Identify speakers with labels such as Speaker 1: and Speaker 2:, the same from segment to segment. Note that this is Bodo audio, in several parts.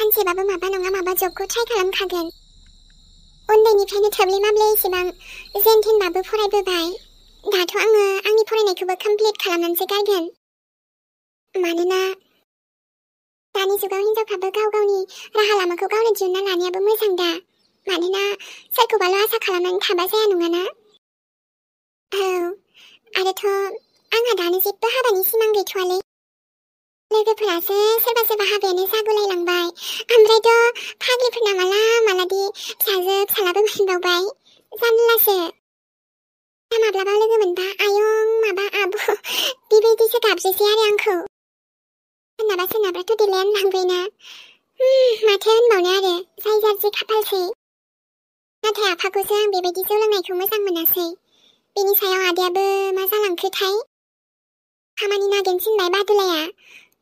Speaker 1: सानसेबाबो माबा नङा माबा जबखौ ट्राइ खालामखागोन। उन्दैनिफ्रायनो थोब्ले माब्ले इसेबां जेनथेनबाबो फरायबोबाय। दाथ' आङो आंनि फरायनायखौबो कमप्लिट खालामनानैसो गारगोन। मानोना दानि जुगाव हिनजावफ्राबो गाव गावनि राहा लामाखौ गावनो दिहुनना लानायाबो मोजां दा। मानोना सोरखौबाल' आसा खालामनानै थाबा जाया नङाना। औ आरोथ' आंहा दानो जेबो हाबानि सिमां गैथ'वालै। लोगोफोरासो सोरबा सोरबा हाबायानो जागुलायलांबाय। ओमफ्रायथ' फाग्लिफोरना माला मालादि फिसाजो फिसालाबो मोनबावबाय। जारलासो। दा माब्लाबा लोगो मोनबा आयं माबा आब' बेबायदिसो गाबज्रिसै आरो आंखौ। सोरनाबा सोरनाबाथ' देलायानो लांबायना। माथो होनबावनो आरो जाय जारसि खाफालसै। नाथाय आफाखौसो आं बेबायदि जौ लोंनायखौ मोजां मोनासै। बेनि सायाव आदायाबो मा जालांखोथाय। खामानि नागिरनो थिनबाय बादुलाया।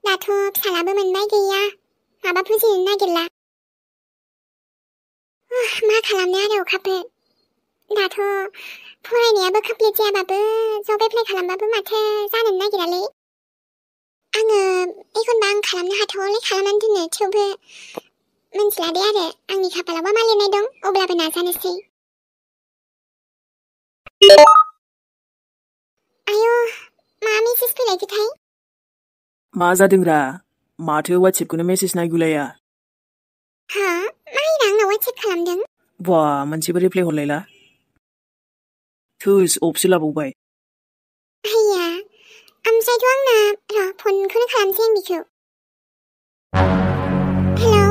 Speaker 1: दाथ' फिसालाबो मोनबाय गैया। माबा बुजिनो नागिरला। मा खालामनो आरो अखाफोर। दाथ' फरायनायाबो कमप्लिट जायाबाबो जब एप्लाइ खालामबाबो माथो जानोनो नागिरालै। आङो एखनबा आं खालामनो हाथावालाय खालामनानै दोनो। थेवबो मिन्थिला दे आरो आंनि खाफालावबा मा लिरनाय दं। अब्लाबो नाजानोसै। आयौ मा मेसेज फैलायखोथाय।
Speaker 2: मा जादोंरा? माथो वाट्सएपखौनो मेसेज नायगुलाया?
Speaker 1: हा माइरा आंनाव वाट्सएप खालामदों?
Speaker 2: बा मोनसेबो रिप्लाय हरलायला। थोस अपसो लाबावबाय।
Speaker 1: आइया ओमफ्रायथ' आंना र' फनखौनो खालामसै आं बिखौ। हेलौ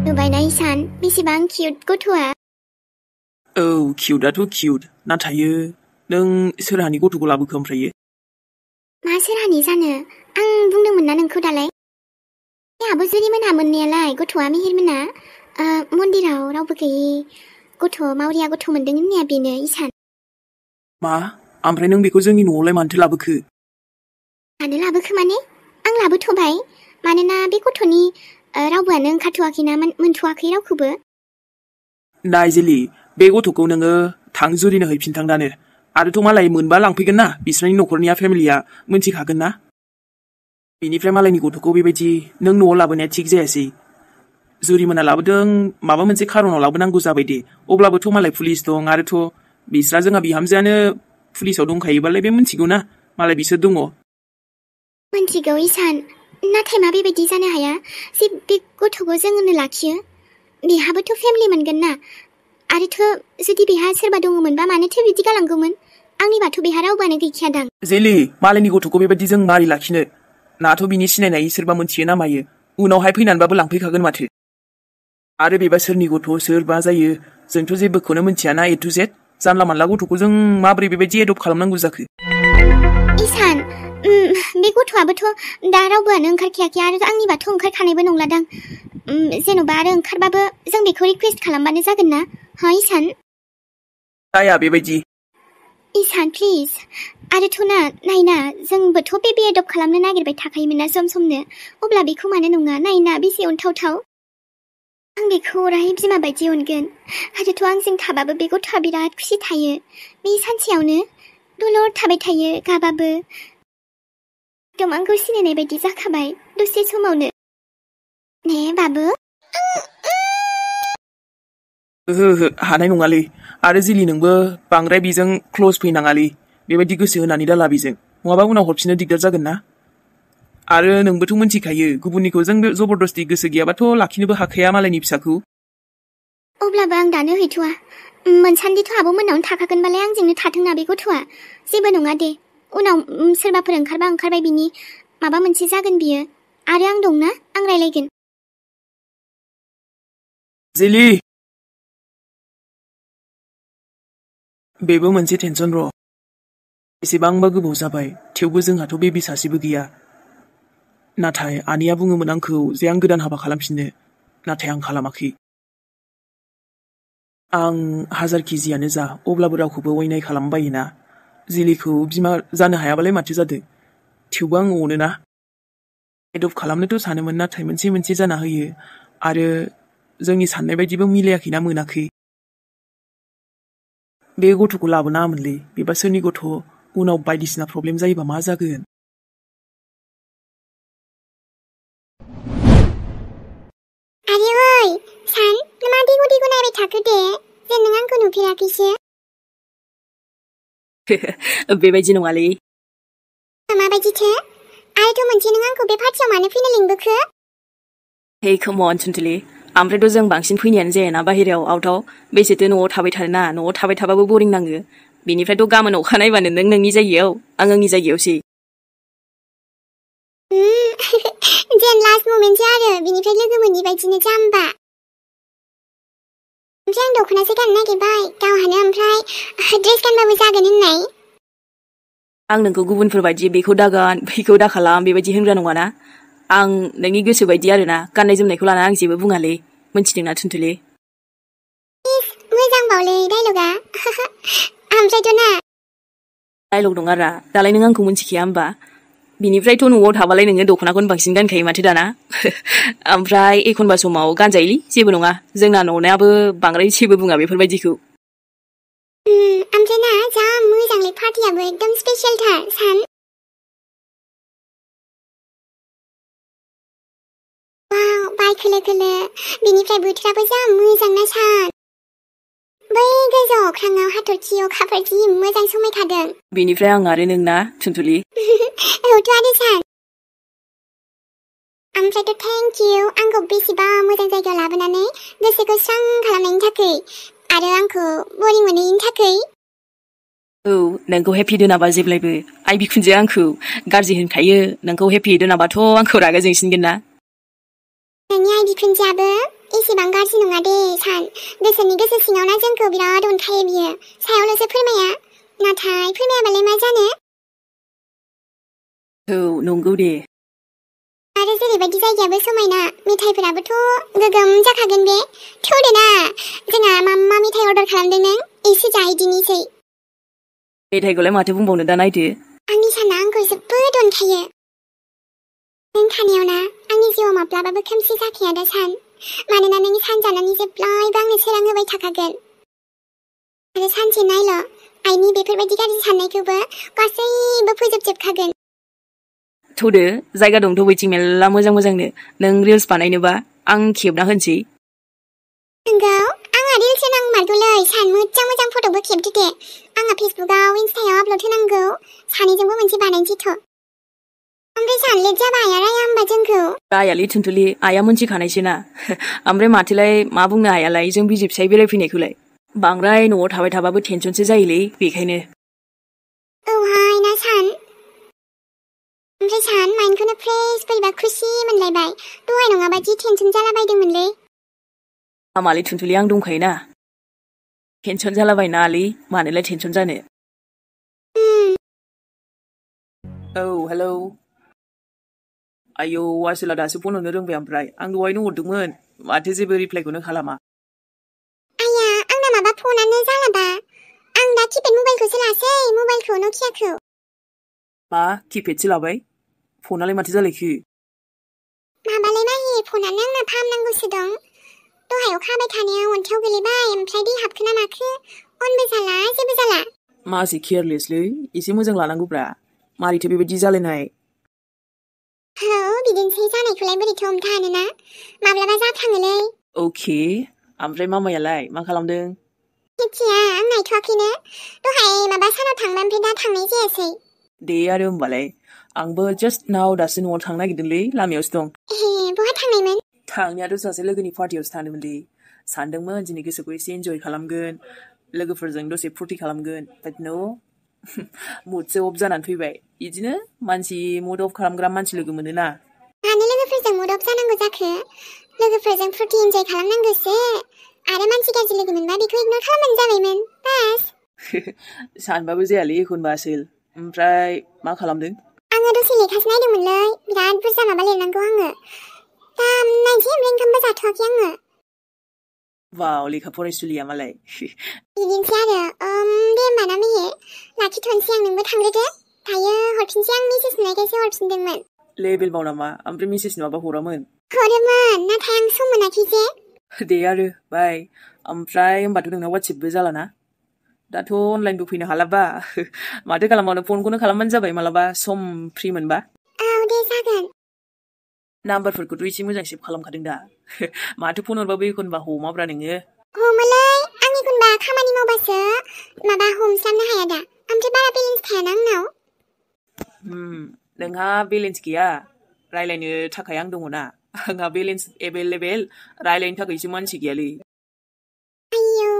Speaker 1: नुबायना इसान बेसेबां किउट गथ'आ।
Speaker 2: औ किउटआथ' किउट। नाथायो नों सोरहानि गथ'खौ लाबोखो ओमफ्रायो?
Speaker 1: मा सोरहानि जानो आं बुंदोंमोन ना नोंखौ दालाय। जोंहाबो जुरि मोना मोननायालाय गथ'आ मेहेरमोना। मन्दिराव रावबो गैयि गथ' मावरिया गथ' मोनदों होननाया बेनो इसान।
Speaker 2: मा? ओमफ्राय नों बेखौ जोंनि न'आवलाय मानोथो लाबोखो?
Speaker 1: मानो लाबोखो माने आं लाबोथ'बाय। मानोना बे गथ'नि रावबोआनो ओंखारथ'वाखैना मोनथ'वाखै रावखौबो।
Speaker 2: नायजेलि बे गथ'खौ नोङो थां जुरिनो हैफिनथां दानो। आरोथ' मालाय मोनबा लांफैगोन ना बिस्रानि न'खरनिया फेमिलिया मोनथिखागोन ना। बेनिफ्राय मालायनि गथ'खौ बेबायदि नों न'आव लाबोनाया थिग जायासै। जुरिमोना लाबोदों माबा मोनसे खारनाव लाबोनांगौ जाबाय दे। अब्लाबोथ' मालाय पुलिस दं। आरोथ' बिस्रा जोंहा बिहामजोआनो पुलिसाव दंखायोबालाय बे मिन्थिगौ ना मालाय बिसोर दङ।
Speaker 1: मिन्थिगौ इसान। नाथाय मा बेबायदि जानो हाया जे बे गथ'खौ जोंनो लाखियो। बेहाबोथ' फेमिलि मोनगोन ना। आरोथ' जुदि बेहा सोरबा दङमोनबा मानोथो बिदि गालांगौमोन। आंनिबाथ' बेहा रावबोआनो गैखायादां।
Speaker 2: जेलि मालायनि गथ'खौ बेबायदि जों मारै लाखिनो? नाथ' बिनि सिनायनाय सोरबा मोनथियो ना मायो। उनावहाय फैनानैबाबो लांफैखागोन माथो। आरो बेबा सोरनि गथ' सोर मा जायो जोंथ' जेबोखौनो मिन्थियाना ए टु जेड। जानला मानला गथ'खौ जों माबोरै बेबायदि एडप्ट खालामनांगौ जाखो?
Speaker 1: इसान बे गथ'आबोथ' दा रावबोआनो ओंखारखायाखै आरो आंनिबाथ' ओंखारखानायबो नंलादां। जेन'बा आरो ओंखारबाबो जों बेखौ रिकुवेस्ट खालामबानो जागोन ना। हा इसान?
Speaker 2: जाया बेबायदि।
Speaker 1: इसान प्लिज। आरोथ' ना नायना जोंबोथ' बेबि एडप्ट खालामनो नागिरबाय थाखायोमोन ना सम समनो। अब्ला बेखौ मानो नङा नायना बेसे अनथावथाव। आं बेखौ अराय बिमा बायदि अनगोन। आरोथ' आंजों थाबाबो बे गथ'आ बिराद खुसि थायो। बे सानसेयावनो दलर थाबाय थायो गाबाबो। एकदम आंखौ सिनायनाय बायदि जाखाबाय दसे समावनो। ने बाबु?
Speaker 2: ओहो हानाय नङालै। आरो जिलि नोंबो बांद्राय बेजों क्ल'ज फैनाङालै। बेबायदि गोसो होनानै दाला बेजों। नङाबा उनाव हरफिननो दिगदार जागोन ना। आरो नोंबोथ' मिन्थिखायो गुबुननिखौ जों जबरदस्ति गोसो गैयाबाथ' लाखिनोबो हाखाया मालायनि फिसाखौ।
Speaker 1: अब्लाबो आं दानो हैथ'वा। मोनसान्दिथ' आब'मोननावनो थाखागोनबालाय आंजोंनो थाथोंना बे गथ'आ। जेबो नङा दे। उनाव सोरबाफोर ओंखारबा ओंखारबाय बिनि माबा मोनसे जागोन बियो। आरो आं दंना आं रायलायगोन।
Speaker 2: जेलि बेबो मोनसे टेनसन र'। एसेबांबा गोबाव जाबाय थेवबो जोंहाथ' बेबि सासेबो गैया। नाथाय आनैया बुङोमोन आंखौ जे आं गोदान हाबा खालामफिननो। नाथाय आं खालामाखै। आं हाजारखि जियानो जा अब्लाबो रावखौबो अयनाय खालामबायोना। जिलिखौ बिमा जानो हायाबालाय माथो जादों। थेवबो आं अनोना। एडप्ट खालामनोथ' सानोमोन नाथाय मोनसे जाना होयो। आरो जोंनि साननाय बायदिबो मिलायाखैना मोनाखै। बे गथ'खौ लाबोनाङामोनलै। बेबा सोरनि गथ' उनाव बायदिसिना प्रब्लेम जायोबा मा जागोन?
Speaker 1: आरे ओइ सान मा दिगु दिगु नायबाय थाखो दे जेन नों आंखौ नुफेराखैसो
Speaker 3: बेबायदि नङालै
Speaker 1: माबायदिथो आरोथ' मोनसे नों आंखौ बे पार्टियाव मानो फैनो लिंबोखो
Speaker 3: हे कम अन सुनथुलि ओमफ्रायथ' जों बांसिन फैनायानो जायाना बाहेरायाव आउटआव बेसेथो न'आव थाबाय थाना न'आव थाबाय थाबाबो बरिं नाङो बेनिफ्रायथ' गाबोन अखा नायबानो नों नोंनि जायगायाव आं आंनि जायगायावसै
Speaker 1: जेन लास्ट मोमेन्टसो आरो बिनिफ्राय लोगो मोननि बायदिनो जाम्बा ओमफ्राय आं दख'नासो गाननो नागिरबाय गावहानो ओमफ्राय ड्रेस गानबाबो जागोन होननाय
Speaker 3: आं नोंखौ गुबुनफोर बायदि बेखौ दागान बैखौ दाखालाम बेबायदि होनग्रा नङाना आं नोंनि गोसो बायदि आरोना गाननाय जोमनायखौ लाना आं जेबो बुङालै मोनथिदोंना थुनथुलि
Speaker 1: मोजां बावलै डायलगा ओमफ्रायथ' ना
Speaker 3: डायलग नङारा दालाय नों आंखौ मोनथिखाया होमबा बिनिफ्रायथ' न'आव थाबालाय नोङो दख'नाखौनो बांसिन गानखायो माथो दाना ओमफ्राय एखनबा समाव गानजायोलै जेबो नङा जोंना न'नायाबो बांद्राय जेबो बुङा बेफोरबायदिखौ
Speaker 1: ओमफ्राय ना जा मोजांलै पार्टियाबो एकदम स्पेसियेलथार सान वाव बार खोलो खोलो बिनिफ्राय बोथोराबो जा मोजां ना सान बै गोजौ अख्राङाव हाथरखि अखाफोर जि मोजां समायखादों
Speaker 3: बेनिफ्राय आं आरो नोंना थुनथुलि
Speaker 1: औथ' आरो सान ओमफ्रायथ' थेंक इउ आंखौ बेसेबा मोजां जायगायाव लाबोनानै गोसोखौ स्रां खालामनायनि थाखाय आरो आंखौ बरिं मोनैनि थाखाय
Speaker 3: औ नोंखौ हेपि दोनाबा जेब्लायबो आइ बिखुनजोआ आंखौ गाज्रि होनखायो नोंखौ हेपि दोनाबाथ' आंखौ रागा जोंसिनगोन ना
Speaker 1: नोंनि आइ बिखुनजोआबो एसेबां गाज्रि नङा दे सान गोसोनि गोसो सिङाव ना जोंखौ बिराद अनखायो बियो सायावल'सो फोरमाया नाथाय फोरमायाबालाय मा जानो
Speaker 3: औ नंगौ दे
Speaker 1: आरो जेरैबायदि जायगायाबो समायना मेथाइफोराबोथ' गोगोम जाखागोन बे थौदो ना जोंहा मा मेथाइ अर्डार खालामदों नों एसे जाहैदिनिसै
Speaker 3: मेथाइखौलाय माथो बुंबावनो दा नायदो
Speaker 1: आंनि साना आंखौ जोबोद अनखायो नों थानायाव ना आंनि जिउआव माब्लाबाबो खोमसि जाखाया दा सान मानोना नोंनि सान जानानै जेब्लायबो आंनो सोरां होबाय थाखागोन आरो सानसे नायल' आइनि बेफोरबायदि गाज्रि साननायखौबो गासैबो फोजोबजोबखागोन
Speaker 3: थौदो जायगा दंथ' बैथिं मेल्ला मोजां मोजांनो नों रिल्स बानायनोबा आं खेबना होनोसै
Speaker 1: नंगौ आंहा रिल्स होनांमारगौलै सान मोजां मोजां फट'बो खेबदो दे आंहा फेसबुकआव इन्स्टायाव आपल'ड होनांगौ सानैजोंबो मोनसे बानायनोसैथ' ओमफ्राय सान लेट जाबा आइया राया होमबा जोंखौ
Speaker 3: रायालै थुनथुलि आइया मोनथिखानायसो ना ओमफ्राय माथोलाय मा बुंनो हायालाय जों बिसि फिसाय बेरायफैनायखौलाय बांद्राय न'आव थाबाय थाबाबो टेनसनसो जायोलै बेखायनो
Speaker 1: औहाय ना सान ओमफ्राय सान माइन्डखौनो फ्रेश बोरैबा खुसि मोनलायबाय दहाय नङाबा जि टेनसन जालाबायदोंमोनलै
Speaker 3: हामालै थुनथुलि आं दंखायोना टेनसन जालाबायनाङालै मानोलाय टेनसन जानो औ हेलौ आयौ आसोला दासो फन हरनो रोंबाय ओमफ्राय आं दहायनो हरदोंमोन माथो जेबो रिप्लाइखौनो खालामा
Speaker 1: आया आंना माबा फनानो जालाबा आं दा किपेड मबाइलखौसो लासै मबाइलखौ नकियाखौ
Speaker 3: मा किपेडसो लाबाय फनालाय माथो जालायखो
Speaker 1: माबालाय माहि फनानो आंना फाहामनांगौसो दं दहाय अखा हाबाय थानायाव अन्थायाव गोलैबाय ओमफ्राय दै हाबखोना माखो अनबो जाला जेबो जाला
Speaker 3: मासि केयारलेसलै एसे मोजां लानांगौब्रा मारैथो बेबायदि जालायनाय
Speaker 1: औ बिदिनोसै जानायखौलाय बोरैथो हमथा हानोना माब्लाबा जाफ्लाङोलै
Speaker 3: अके ओमफ्राय मामायालाय मा खालामदों
Speaker 1: मिथिया आं नायथ'वाखैनो दहाय माबा सानाव थांबाय ओमफ्राय दा थांनाय जायासै
Speaker 3: दे आरो होमबालाय आंबो जास्ट नाव दासो न'आव थांनो नागिरदोंलै लामायावसो दं
Speaker 1: बहा थांनायमोन
Speaker 3: थांनायाथ' सासे लोगोनि पार्टियावसो थांदोंमोनलै सानदोंमोन दिनै गोसोखौ एसे इन्जय खालामगोन लोगोफोरजों दसे फुर्ति खालामगोन बाट नो मुडसो अफ जानानै फैबाय बिदिनो मानसि मुड अफ खालामग्रा मानसि लोगो मोनोना
Speaker 1: मानो लोगोफोरजों मुड अफ जानांगौ जाखो लोगोफोरजों फुर्ति इन्जय खालामनांगौसो आरो मानसि गाज्रि लोगो मोनबा बेखौ इगनर खालामबानो जाबायमोन बास
Speaker 3: सानबाबो जायालै एखनबा आसोल ओमफ्राय मा खालामदों
Speaker 1: आङो दसे लेखासो नायदोंमोनलै बिराद बुरजा माबा लिरनांगौ आङो दा नायनोसै ओमफ्राय ओंखामबो जाथ'वाखै आङो
Speaker 3: वाव लेखा फरायसुलिया मालाय
Speaker 1: बिदिनोसै आरो दे होमबा ना मेहे लाखिथ'नोसै आं नोंबो थांग्रोदो दायो हरफिनसै आं मेसेज नुनायखायसो हरफिनदोंमोन
Speaker 3: लेबेल बाव नामा ओमफ्राय मेसेज नुवाबा हरामोन
Speaker 1: हरोमोन नाथाय आं सम मोनाखै जे
Speaker 3: दे आरो बाय ओमफ्राय होमबाथ' नोंना वाट्सएपबो जालाना दाथ' अनलाइनबो फैनो हालाबा माथो खालामबावनो फनखौनो खालामबानो जाबाय मालाबा सम फ्रि मोनबा
Speaker 1: औ दे जागोन
Speaker 3: नाम्बारफोरखौथ' एसे मोजां सेभ खालामखादों दा माथो फन हरबाबो एखनबा हमाब्रा नोङो
Speaker 1: हमोलै आं एखनबा खामानि मावबासो माबा हमस्लाबनो हाया दा ओमफ्राय बारा बेलेन्स थायाना आंनाव
Speaker 3: नोंहा बेलेन्स गैया रायलायनो थाखाय आं दङना आंहा बेलेन्स एभेलेबेल रायलायनो थाखायसो मानसि गैयालै
Speaker 1: आयौ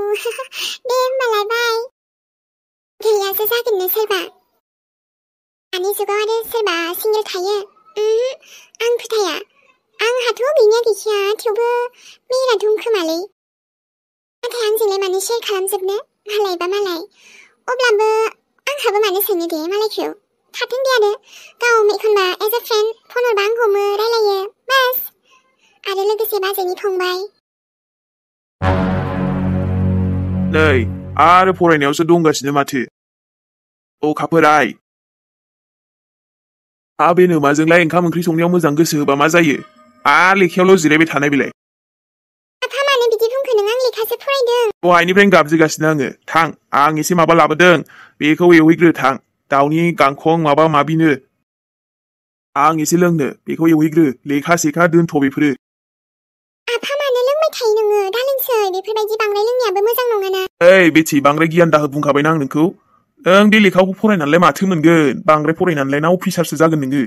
Speaker 1: दे होमबालाय बाय गैयासो जागोननो सोरबा दानि जुगाव आरो सोरबा सिंगेल थायो आं फोथाया आंहाथ' गैनाया गैखाया थेवबो मेरा दं खोमालै नाथाय आंजोंलाय मानो शेयार खालामजोबनो मालायबा मालाय अब्लाबो आंहाबो मानो सोंनो दे मालायखौ थाथों दे आरो गाव एखनबा एज ए फ्रेन्ड फन हरबा आं हमो रायलायो बास आरो लोगोसे बाजैनि फंबाय
Speaker 4: नै आरो फरायनायावसो दंगासिनो माथो अखाफोराय बे नोमाजोंलाय ओंखाम ओंख्रि संनायाव मोजां गोसो होबा मा जायो आरो लेखायावल' जिरायबाय थानाय बेलाय
Speaker 1: आफा मानो बिदि बुंखो नों आं लेखासो फरायदों
Speaker 4: दहायनिफ्रायनो गाबज्रिगासिनो आङो थां आं एसे माबा लाबोदों बेखौ एवहैग्रो थां दाउनि गांखं माबा माबिनो आं एसे लोंनो बेखौ एवहैग्रो लेखा सेखा दोनथ' बेफोरो
Speaker 1: आफा मानो लोंबाय थायो नोङो दा लोंसै बेफोरबायदि बांद्राय लोंनायाबो मोजां नङाना
Speaker 4: ओइ बेथि बांद्राय गियान दाहो बुंखाबायना आं नोंखौ नों बे लेखाखौ फरायनानैलाय माथो मोनगोन बांद्राय फरायनानैलाय ना अफिसारसो जागोन नोङो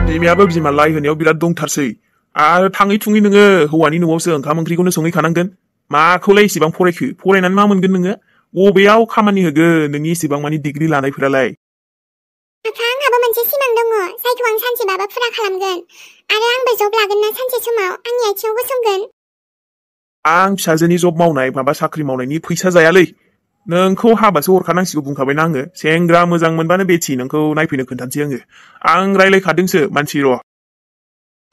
Speaker 4: बिमायाबो बिमा लाइ होनायाव बिराद दंथारसै आरो थाङै थुङै नोङो हौवानि न'आवसो ओंखाम ओंख्रिखौनो संहैखानांगोन माखौलाय एसेबां फरायखो फरायनानै मा मोनगोन नोङो बबेयाव खामानि होगोन नोंनि एसेबां मानि डिग्रि लानायफोरालाय
Speaker 1: आफा आंहाबो मोनसे सिमां दङ जायखौ आं सानसेबाबो फुरा खालामगोन आरो आंबो जब लागोन ना सानसे समाव आंनि आथिङाव गसंगोन
Speaker 4: आं फिसाजोनि जब मावनाय माबा साख्रि मावनायनि फैसा जायालै नोंखौ हाबासो हरखानांसिगौ बुंखाबायना आङो सेंग्रा मोजां मोनबानो बेथि नोंखौ नायफैनो खोन्थानोसै आं रायलायखादोंसो मानसि र'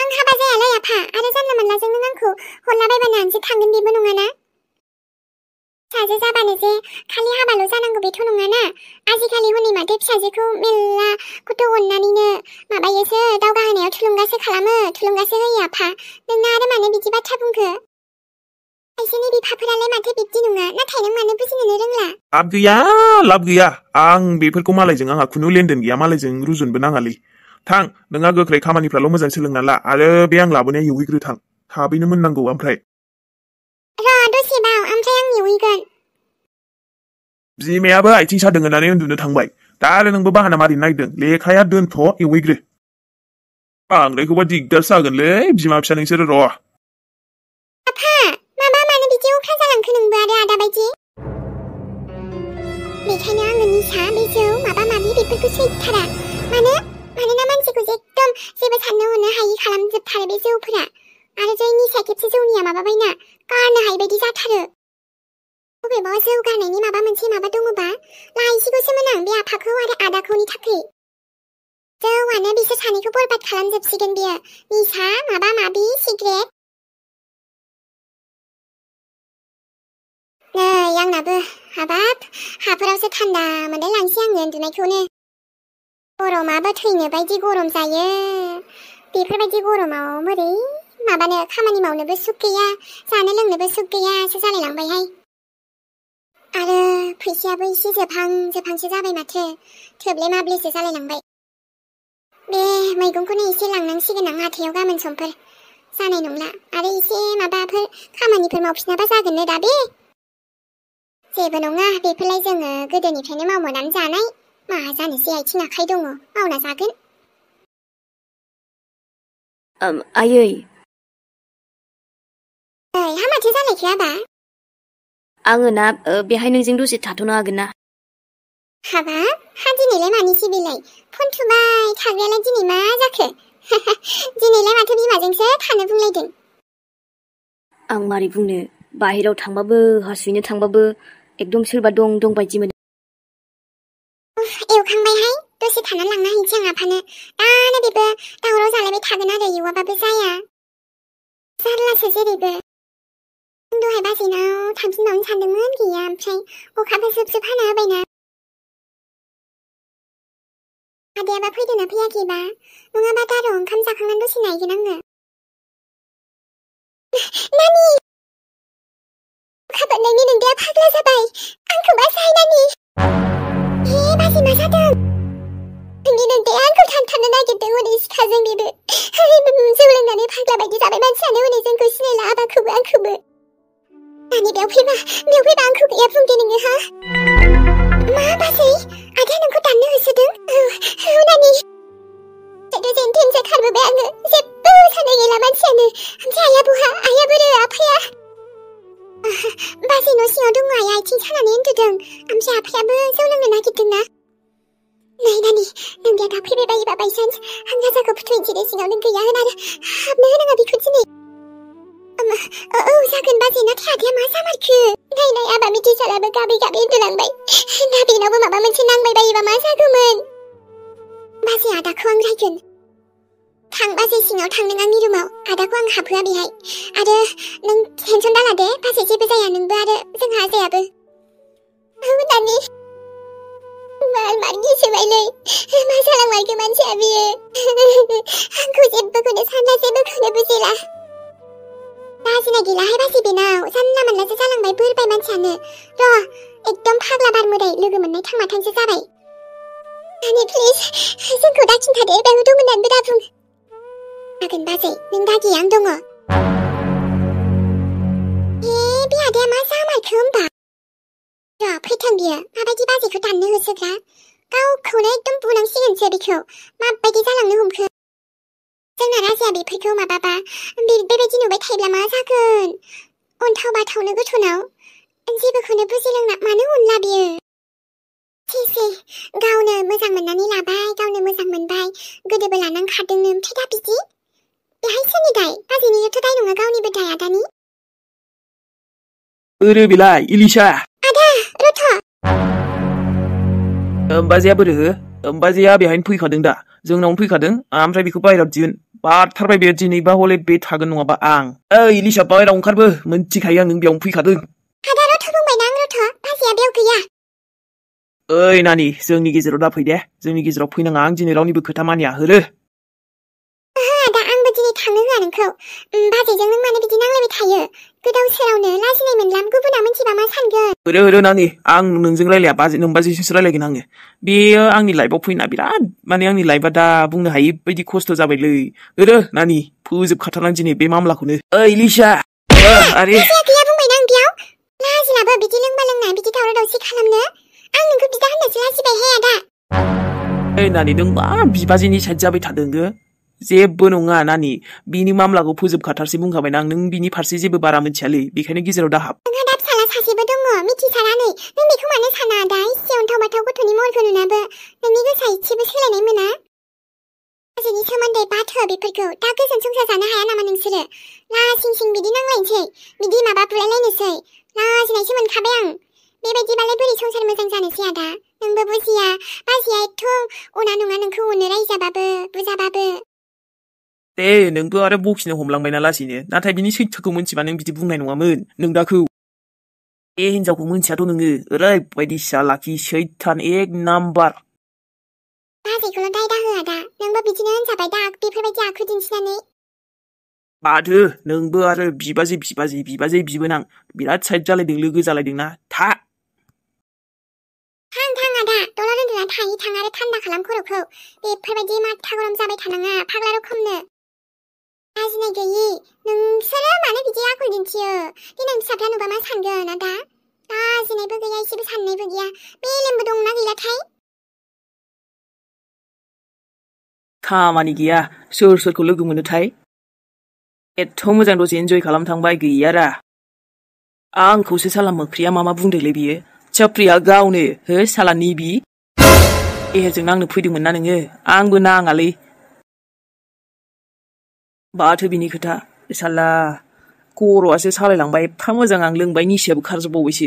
Speaker 1: आं हाबा जायालै आफा आरो जानला मोनलाजों नों आंखौ हरलाबायबानो आंसो थांगोन बेबो नङाना फिसाजो जाबानो जे खालि हाबाल' जानांगौ बेथ' नङाना आजिखालि हनै माथो फिसाजोखौ मेल्ला गथ' अननानैनो माबायोसो दावगाहोनायाव थुलुंगासो खालामो थुलुंगासो होयो आफा नोंना आरो मानो बिदि बाथ्रा बुंखो खायसेनि बिफाफोरालाय माथो बिब्दि नङा नाथाय नों मानो बुजिनोनो रोंला
Speaker 4: लाब गैया आं बेफोरखौ मालायजों आंहा खुनु लेनदेन गैया मालायजों रुजुनबो नाङालै थां नोंहा गोख्रै खामानिफ्राल' मोजां सोलोंना ला आरो बे आं लाबोनाया एवहैग्रो थां थाबैनो मोननांगौ ओमफ्राय
Speaker 1: दसेबाव ओमफ्राय आं एवहैगोन
Speaker 4: बिमायाबो आथिं सादों होननानै उन्दुनो थांबाय दा आरो नोंबो बाहाना मारिनो नागिरदों लेखाया दोनथ' एवहैग्रो बांद्रायखौबा दिगदारसो जागोनलै बिमा फिसा नोंसोरो र'
Speaker 1: आफा मानो बिदि अख्रा जालांखो नोंबो आरो आदा बायदि बेखायनो आङो निसा बे जौ माबा माबि बेफोरखौ सैथारा मानोना मानसिखौ एकदम जेबो साननो हनो हायि खालामजोबथारो बे जौफोरा आरो जै निसा खेबसे जौनिया माबाबायना गारनो हायि बायदि जाथारो बबेबा जौ गारनायनि माबा मोनसे माबा दङबा लायसिगौसोमोन आं बे आफाखौ आरो आदाखौनि थाखाय जौआनो बिसोर सानैखौ बरबाद खालामजोबसिगोन बियो निसा माबा माबि सिगारेट नै आंनाबो हाबाब हाफोरावसो थान्दा मोनलाय लांसै आङो उन्दुनायखौनो गरमाबो थैनो बायदि गरम जायो बेफोरबायदि गरमाव बोरै माबानो खामानि मावनोबो सुख गैया जानो लोंनोबो सुख गैयासो जालायलांबायहाय आरो फैसायाबो एसे जोबहांसो जाबाय माथो थोब्ले माब्लेसो जालायलांबाय बे मैगंखौनो एसे लांनांसिगोन आं हाथायाव गाबोन समफोर जानाय नंला आरो एसे माबाफोर खामानिफोर मावफिनाबा जागोननो दा बे जेबो नङा बेफोरलाय जोङो गोदोनिफ्रायनो मावनानै जानाय मा जानोसै आथिं आखाइ दङ मावना जागोन
Speaker 5: आयै
Speaker 1: हा माथो जालायखो आबा
Speaker 5: आङो ना बेहाय नोंजों दसे थाथ'नो हागोन ना
Speaker 1: हाबाब हा दिनैलाय मानिसै बेलाय फन थुबाय थाग्रायालाय दिनै मा जाखो दिनैलाय माथो बिमाजोंसो थानो बुंलायदों
Speaker 5: आं मारै बुंनो बाहेराव थांबाबो हासुहैनो थांबाबो एकदम सोरबा दं बायदि मोनो
Speaker 1: एवखांबायहाय दसे थानानै लांना हैनोसै आं आफानो दानो बेबो दावराव जालायबाय थागोन आरो एवाबाबो जाया जारलासो जेरैबो दहाय बाजैनाव थांफिनबावनो सानदोंमोन गैया ओमफ्राय अखाबो जोब हाना होबायना आदायाबा फैदोंना फैयाखैबा नङाबा दा र' ओंखाम जाखांनानै दसे नायगोन आङो नानि अखा बोननायनि नोंदाया फाग्ला जाबाय आंखौ बासाय नानि बाजै मा जादों नोंनि नोंदाया आंखौ थांथारनो नागिरदों हनै सिखाजों बेबो जौ लोंनानै फाग्ला बायदि जाबाय मानसियानो हनै जोंखौ सिनायला आबाखौबो आंखौबो नानि बेयाव फैबा आंखौ गैया बुंदे नोङो हा मा बाजै आदाया नोंखौ दाननो होसोदों औ नानि जेन थेनसो खारबोबाय आङो जेबो साननाय गैला मानसियानो ओमफ्राय आइया बहा आइया बोरो आफाया बाजै न' सिङाव दङ आइया आथिं सानानै उन्दुदों ओमफ्राय आफायाबो जौ लोंनो नागिरदोंना नै नानि नोंदिया दा फैबाय बायोबा बायसान्स आं राजाखौ फुथुयनोसै दे सिङाव नों गैया होनानै हाबनो होनाङा बेखौ दिनै औ जागोन बाजै नाथाय आदाया मा जामारखो नाय आबा मिथिसाराबो गाबै उन्दुलांबाय दा बेनावबो माबा मोनसे नांबाय बायोबा मा जागौमोन बाजै आदाखौ आं रायगोन थां बाजै सिङाव थां नों आंनि रुमाव आदाखौ आं हाबहोआ बेहाय आरो नों टेनसन दाला दे बाजै जेबो जाया नोंबो आरो जोंहा आजायाबो औ नानि मार गिसोबायलै मा जालांमारखो मानसिया बियो आंखौ जेबोखौनो सानला जेबोखौनो बुजिला लाजिनाय गैलाहाय बाजै बेनाव जानला मोनलासो जालांबाय बोरबाय मानसियानो र' एकदम फाग्ला बार मोदाय लोगो मोननाय थांमाथांसो जाबाय नानि प्लिज जोंखौ दा खिन्थादे बेयाव दं होननानैबो दा बुं जागोन बाजै नों दागि आं दङ बे आदाया मा जामारखो होमबा र' फैथों बियो माबायदि बाजैखौ दाननो होसोग्रा गावखौनो एकदम बुनांसिगोनसो बेखौ माबायदि जालांनो हमखो जोंना राजाया बेफोरखौ माबाबा बेबायदि नुबाय थायोब्ला मा जागोन अन्थाव बाथावनो गथ'नाव जेबोखौनो बुजिलोंना मानो अनला बियो से गावनो मोजां मोननानै लाबाय गावनो मोजां मोनबाय गोदोबो लानांखादोंनो ओमफ्राय दा बिदि बेहाय सोरनि दाय बाजैनिथ' दाय नङा गावनिबो दाय आदानि
Speaker 2: बोरो बेलाय इलिशा
Speaker 1: आदा रथ'
Speaker 2: बाजैया बोरो बाजैया बेहायनो फैखादों दा जोंनावनो फैखादों ओमफ्राय बेखौ बाहेरायाव दिहुन बाथारबाय बे दिनैबा हले बे थागोन नङाबा आं इलिशा बाहेरायाव ओंखारबो मोनथिखायो आं नों बेयावनो फैखादों
Speaker 1: आदा रथ' बुंबायना आं रथ' बाजैया बेयाव गैया
Speaker 2: ओइ नानि जोंनि गेजेराव दा फै दे जोंनि गेजेराव फैनाङा आं दिनै रावनिबो खोथा मानिया होरो
Speaker 1: आदा आंबो दिनै थांनो होआ नोंखौ बाजैजों नों मानो बिदि नांलायबाय थायो गोदाव सोरावनो लाजिनाय मोनलाम गुबुना मिथिबा मा सानगोन
Speaker 2: होरो नानि आं नोंजों रायलाया नों बाजैजोंसो रायलायगोन आङो बेयो आंनि लाइफआव फैना बिराद माने आंनि लाइफआ दा बुंनो हायि बायदि खस्थ' जाबायलै होरो नानि फोजोबखाथारनां दिनै बे मामलाखौनो इलिशा आरे
Speaker 1: गैया बुंबायना आं बेयाव लाजिलाबो बिदि लोंबा लोंना बिदि दावराव दावसि खालामनो आं नोंखौ बिदा होननासो लाजिबायहाय आदा
Speaker 2: नानि नों मा बिबाजैनि साइड जाबाय थादों जेबो नङा नानि बिनि मामलाखौ फोजोबखाथारसै बुंखाबायना आं नों बिनि फारसे जेबो बारा मिथियालै बेखायनो गेजेराव दाहाब
Speaker 1: नोंहा दा फिसाला सासेबो दङ मिथिसारानै नों बेखौ मानो साना आदा इसे अन्थाव बाथाव गथ'नि महरखौ नुनाबो नोंनि गोसोआ इसेबो सोलायनाय मोना बाजैनि सोमोन्दै बाथो बेफोरखौ दा गोजोन संसार जानो हाया नामा नोंसोरो लासिं बिदि नांलायनोसै बिदि माबा बुलायलायनोसै लाजिनायसो मोनखाबाय आं बेबायदिबालाय बोरै संसार मोजां जानोसै आदा नोंबो बुजिया बाजैया एथ' अना नङा नोंखौ अनो रायजाबाबो बुजाबाबो
Speaker 2: दे नोंबो आरो बखिनो हमलांबायना लासैनो नाथाय बिनि सैथोखौ मिथिबा नों बिदि बुंनाय नङामोन नों दाखौ बे हिनजावखौ मिथियाथ' नोङो ओरैबायदि चालाखि सैथान एक नाम्बार
Speaker 1: बाजैखौल' दाय दाहो आदा नोंबो बिदिनो होनजाबाय दा बेफोरबायदि आखु दिन्थिनानै
Speaker 2: बादो नोंबो आरो बिबाजै बिबोनां बिराद साइड जालायदों लोगो जालायदोंना थां
Speaker 1: आदा दलर उन्दुना थां आरो थान्दा खालाम खर'खौ बेफोरबायदि माथा गरम जाबाय थानाङा फाग्ला रोखोमनो लाजिनाय गैयि नोंसोरो मानो बिदि आखल दिन्थियो देनां फिसाफ्रा नुबा मा सानगोन आदा लाजिनायबो गैया एसेबो साननायबो गैया मेलेमबो दंना गैयाथाय
Speaker 2: खामानि गैया सोरखौ लोगो मोनोथाय एथ' मोजां दसे एन्जय खालामथांबाय गैयारा आंखौसो साला मोख्रिया मा बुंदोंलै बियो चाप्रिया गावनो हो साला निबि एहेरजों नांनो फैदोंमोन ना नोङो आंबो नाङालै बाथो बिनि खोथा साला खर'आसो सालायलांबाय एफा मोजां आं लोंबाय निसायाबो खारजोबबावबायसो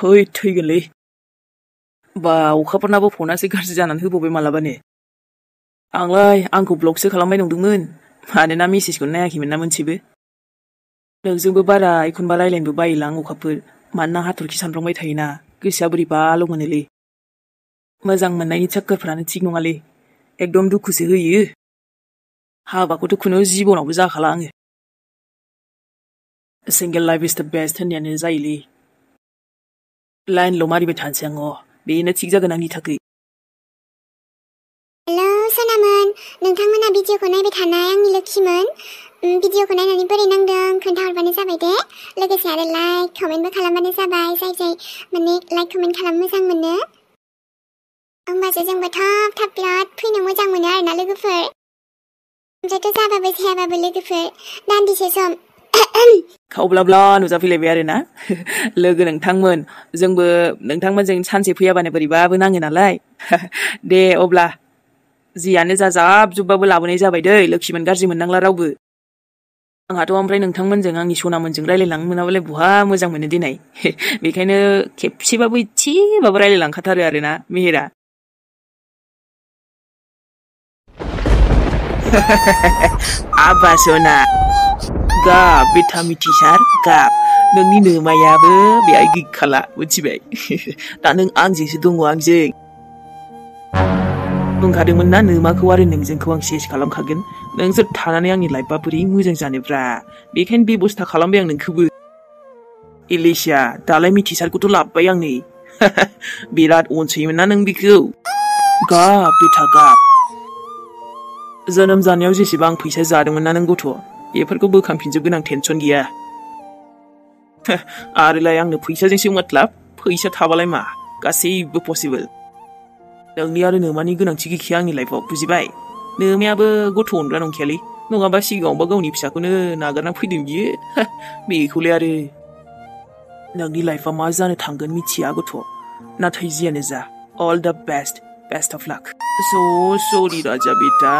Speaker 2: ओइ थैगोनलै बा अखाफोरनाबो फनासो गाज्रि जानानै होबावबाय मालाबानो आंलाय आंखौ ब्लकसो खालामबाय नंदोंमोन मानोना मेसेजखौ नायाखैमोन ना मोनसेबो नोंजोंबो बारा एखनबा रायलायनोबो बायोलां अखाफोर मानोना हाथरखि सानफ्लांबाय थायोना गोसोआ बोरैबाल' मोनोलै मोजां मोननायनि चक्करफ्रानो थिग नङालै एकदम दुखुसो होयो हाबाखौथ' खुनु जिबनावबो जाखाला आङो सिंगेल लाइफ इज द बेस्ट होननायानो जायोलै लाइनल' मारिबाय थानोसै आं बेनो थिग जागोन आंनि थाखाय
Speaker 1: हेलो नोंथांमोना भिडिअखौ नायबाय थानाय आंनि लोखिमोन भिडिअखौ नायनानै बोरै नांदों खोन्थाहरबानो जाबाय दे लोगोसे आरो लाइक कमेन्टबो खालामबानो जाबाय जाय जाय माने लाइक कमेन्ट खालामनो मोजां मोनो होमबासो जोंबो थाब थाब बिराद फैनो मोजां मोनो आरोना लोगोफोर ओमफ्रायथ' जाबाबो जायाबाबो लोगोफोर दान्दिसे सम
Speaker 3: खावब्लाब्ला नुजाफैलायबाय आरोना लोगो नोंथांमोन जोंबो नोंथांमोनजों सानसे फैयाबानो बोरैबाबो नाङो नालाय दे अब्ला जियानो जा जाब जुबबाबो लाबोनाय जाबाय दै लोखिमोन गाज्रि मोननांला रावबो आंहाथ' ओमफ्राय नोंथांमोनजों आंनि सनामोनजों रायलायलांनो मोनाबालाय बहा मोजां मोनो दिनै बेखायनो खेबसेबाबो इसेबाबो रायलायलांखाथारो आरोना मेहेरा आबा सना गाब बेथा मिथिसार गाब नोंनि नोमायाबो बेहाय गैखाला मिथिबाय दा नों आंजोंसो दङ आंजों बुंखादोंमोन ना नोमाखौ आरो नोंजोंखौ आं सेस खालामखागोन नोंसोर थानानै आंनि लाइफआ बोरै मोजां जानोब्रा बेखायनो बेबस्था खालामबाय आं नोंखौबो एलेसिया दालाय मिथिसारखौथ' लाबबाय आं नै बिराद अनसोयोमोन ना नों बेखौ गाब बेथा गाब जोनोम जानायाव जेसेबां फैसा जादोंमोन ना नों गथ' बेफोरखौ बोखांफिनजोबगोन आं टेनसन गैया आरोलाय आंनो फैसाजोंसो मतलब फैसा थाबालाय मा गासैबो पसिबल नोंनि आरो नोमानि गोनांथि गैखाया आंनि लाइफआव बुजिबाय नोमायाबो गथ' अनग्रा नंखायालै नङाबा सिगाङावबा गावनि फिसाखौनो नागारना फैदों बियो बेखौलाय आरो नोंनि लाइफआ मा जानो थांगोन मिथिया गथ' नाथाय जियानो जा अल द बेस्ट अफ लाक सो सरि राजा बेटा